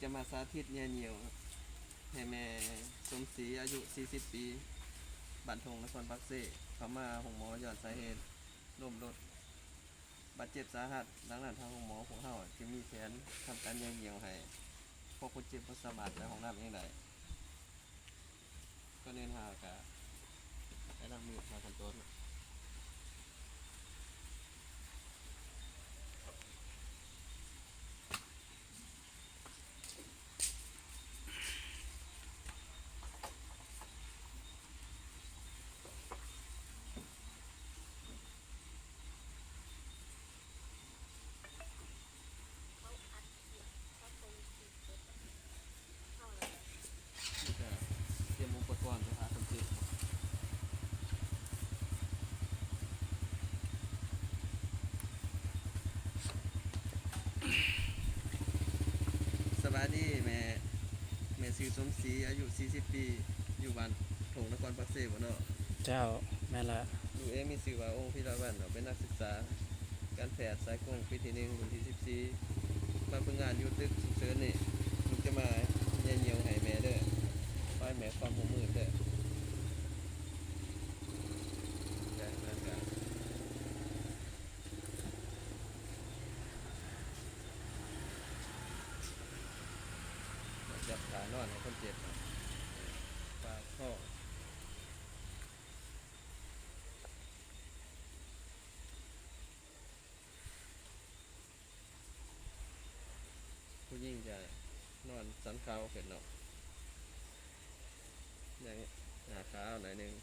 ຈະມາສາທິດແຍ່ຍິ້ວໃຫ້ແມ່ສົມສີ ອາຍຸສີ່ສິບປີ ບ້ານທົ່ງ ນະຄອນປາກເຊ ເຂົ້າມາໂຮງໝໍຍ້ອນສາເຫດລົ້ມລົດ ບາດເຈັບສາຫັດ. ດັ່ງນັ້ນ ທາງໂຮງໝໍພວກເຮົາຈຶ່ງມີແຜນທຳການແຍ່ຍິ້ວໃຫ້ ເພາະຄົນເຈັບບໍ່ສາມາດໄປຫ້ອງນ້ຳເອງໄດ້. ກ່ອນອື່ນເຮົາກະໄປລ້າງມື ລ້າງຂັ້ນຕົວເນາະ. ກະຕຽມອຸປະກອນໄປຫາຄົນເຈັບ. ສະບາຍດີແມ່. ແມ່ຊື່ສົມສີ ອາຍຸສີ່ສິບປີ ຢູ່ບ້ານທົ່ງ ນະຄອນປາກເຊບໍ່ເນາະ? ເຈົ້າ, ແມ່ນລະ. ລູກເອງມີຊື່ວ່າ ອົງ ພິລະວັນ ເນາະ, ເປັນນັກສຶກສາ ການແພດສາຍກົງປີທີໜຶ່ງ ລຸ້ນທີສິບສີ່ ມາຝຶກງານຢູ່ຕຶກສຸກເສີນນີ້. ລູກຈະມາແຍ່ຍິ້ວໃຫ້ແມ່ເດີ. ຂໍໃຫ້ແມ່ຄວາມຮ່ວມມືເດີ. ຈັບຂານອນໃຫ້ຄົນເຈັບ ປາກທ້ອງ. ຜູ້ຍິງຈະນອນສັນເຂົ່າຂຶ້ນເນາະ, ຍັງໜ້າຂາວໜ້ອຍໜຶ່ງ.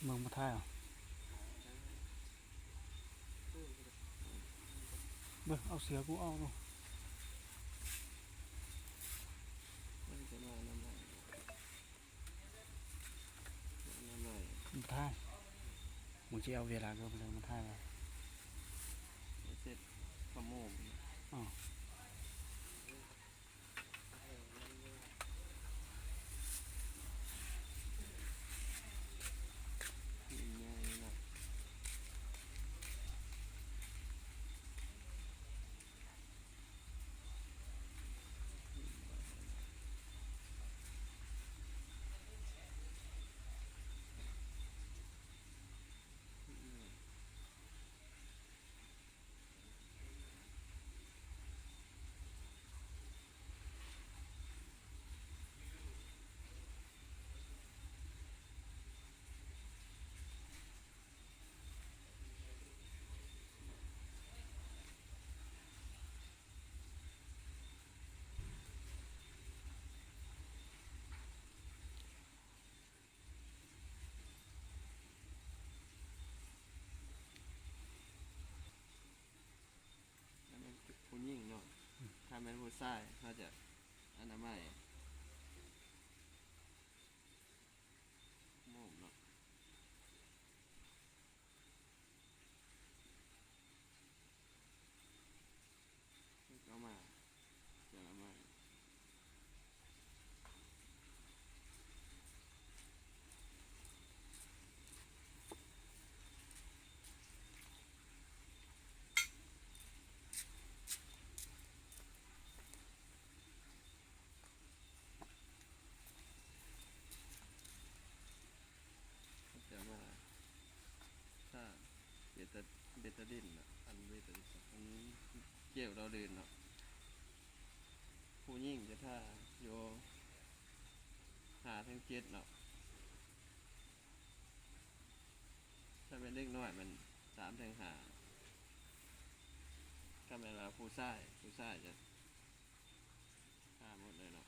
ເບິ່ງມາຖ່າຍເອົາ. ເບິ່ງ ເອົາເສື້ອກູອອກດູ. ມັນຈະມານຳໃດ? ມານຳໃດ? ມາຖ່າຍ. ມຶງຊິເອົາເວລາກໍມາຖ່າຍ. ເສັດຂະໂມງ. ອໍ. ຖ້າແມ່ນຜູ້ຍິງເນາະ. ອືມ. ຖ້າແມ່ນຜູ້ຊາຍ ເຮົາຈະອະນາໄມໂມງເນາະ. ເອົາມາ ຈະລະມາ. ເຂົາເຈົ້າວ່າ ຖ້າເບຕາ ເບຕາດິນເນາະ ອັນເບຕາດິນ ອັນເຈວດອວດິນເນາະ ຜູ້ຍິງຈະທາຢູ່ຫ້າເຖິງເຈັດເນາະ. ຖ້າແມ່ນເດັກນ້ອຍແມ່ນສາມເຖິງຫ້າ. ຖ້າແມ່ນວ່າຜູ້ຊາຍ ຜູ້ຊາຍຈະທາໝົດເລີຍເນາະ.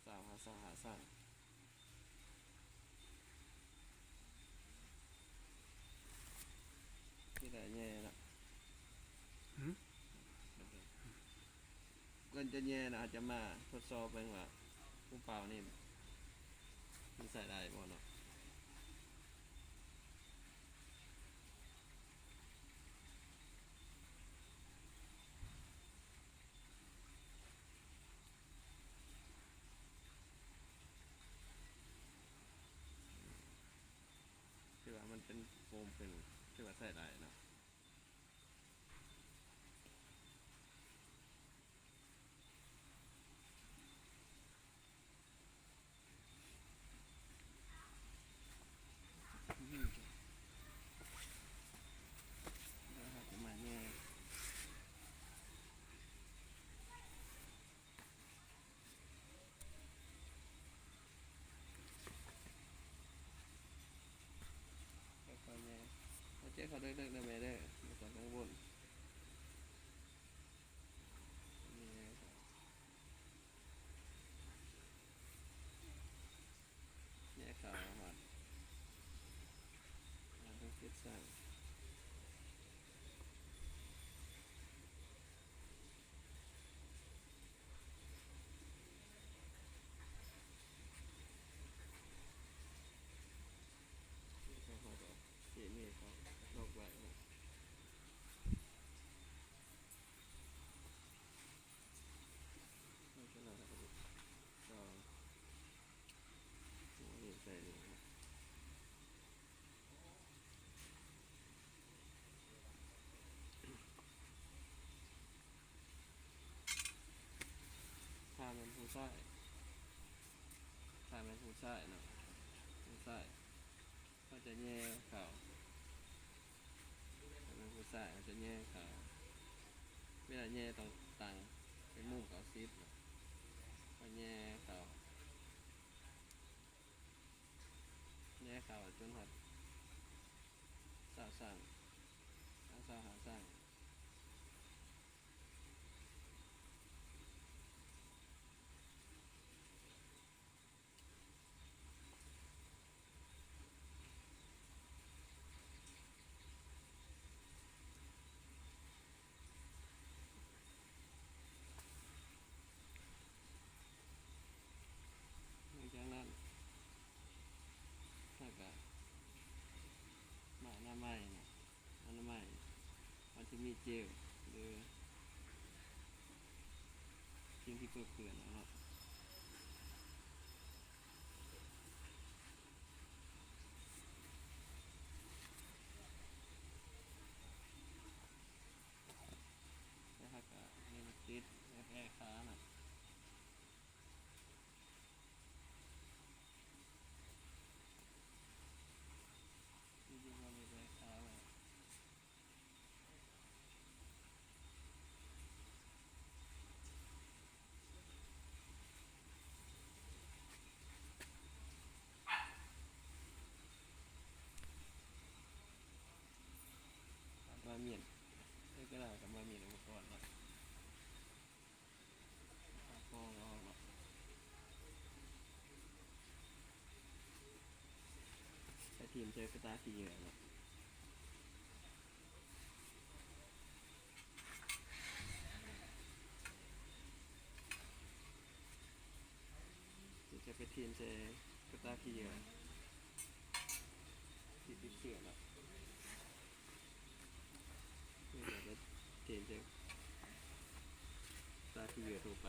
ຊາວ ຫາຊາວຫ້າ ຊາວ ທີ່ໄດ້ແຍ່ລະ. ຫືມ? ກ່ອນຈະແຍ່ນະ ອາດຈະມາທົດສອບເບິ່ງວ່າ ຜູ້ເປົ່ານີ້ມັນໃຊ້ໄດ້ບໍ່ເນາະ. ຖືວ່າມັນເປັນໂຟມຂຶ້ນ ຖືວ່າໃຊ້ໄດ້ເນາະ. ຄ່ອຍໆແຍ່ ເອົາເຈັບເຂົ້າເລິກໆເດີແມ່ເດີ ບໍ່ຕ້ອງກັງວົນ. ແຍ່ເຂົ້າຮອດ ເອົາເຈັບໃສ່. ຖ້າແມ່ນຜູ້ຊາຍ ຖ້າແມ່ນຜູ້ຊາຍເນາະ ຜູ້ຊາຍ ເຂົາຈະແຍ່ເຂົ້າ ຖ້າແມ່ນຜູ້ຊາຍເຂົາຈະແຍ່ເຂົ້າ ເວລາແຍ່ຕ້ອງຕັ້ງເປັນມຸມເກົ້າສິບເນາະ ເຂົາແຍ່ເຂົ້າ ແຍ່ເຂົ້າຈົນຮອດຊາວຊັ້ນ ຊາວຫ້າຊັ້ນ. ມີເຈວ ຫຼື ສິ່ງທີ່ເປິເປື້ອນເນາະ ແລ້ວເຮົາກໍມີຕິດແອຄາເນາະ ທີ່ວ່າມີແອຄາໄວ້. ມາມ້ຽນ ເອີ ກະດາດກັບມາມ້ຽນອຸປະກອນເນາະ. ປອງອອກເນາະ ໄປຖິ້ມໃສ່ກະຕ່າຂີ້ເຫຍື້ອເນາະ ຈະໄປຖິ້ມໃສ່ກະຕ່າຂີ້ເຫຍື້ອທີ່ຕິດເຊື້ອເນາະ. ນີ້ກໍຈະເຫັນແຕ່ຕາທີ່ເຫຼືອທົ່ວໄປ.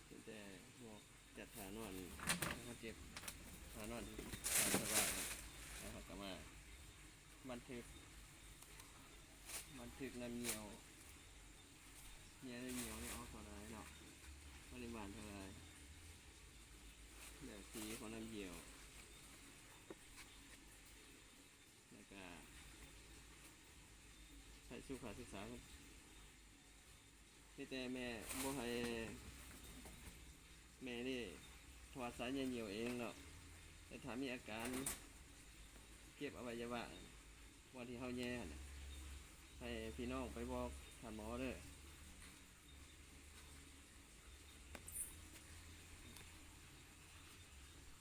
ເປັນແຕ່ພວກຈັດທ່ານອນ ເຮົາເຈັບທ່ານອນຕາມສະບາຍ ແລ້ວເຮົາກໍມາບັນທຶກ ບັນທຶກນ້ຳຍ່ຽວ ຍ່ຽວ ນ້ຳຍ່ຽວນີ້ອອກເທົ່າໃດເນາະ ປະລິມານເທົ່າໃດ ແລ້ວສີຂອງນ້ຳຍ່ຽວ ແລ້ວກະໃຫ້ສຸຂະສຶກສາ ມີແຕ່ແມ່ບໍ່ໃຫ້ ແມ່ນີ້ຖອດສາຍໃຍຍ່ຽວເອງເນາະ ແຕ່ຖ້າມີອາການເຈັບອະໄວຍະວະ ບ່ອນທີ່ເຮົາແຍ່ຫັ້ນນະ ໃຫ້ພີ່ນ້ອງໄປບອກທ່ານໝໍເດີ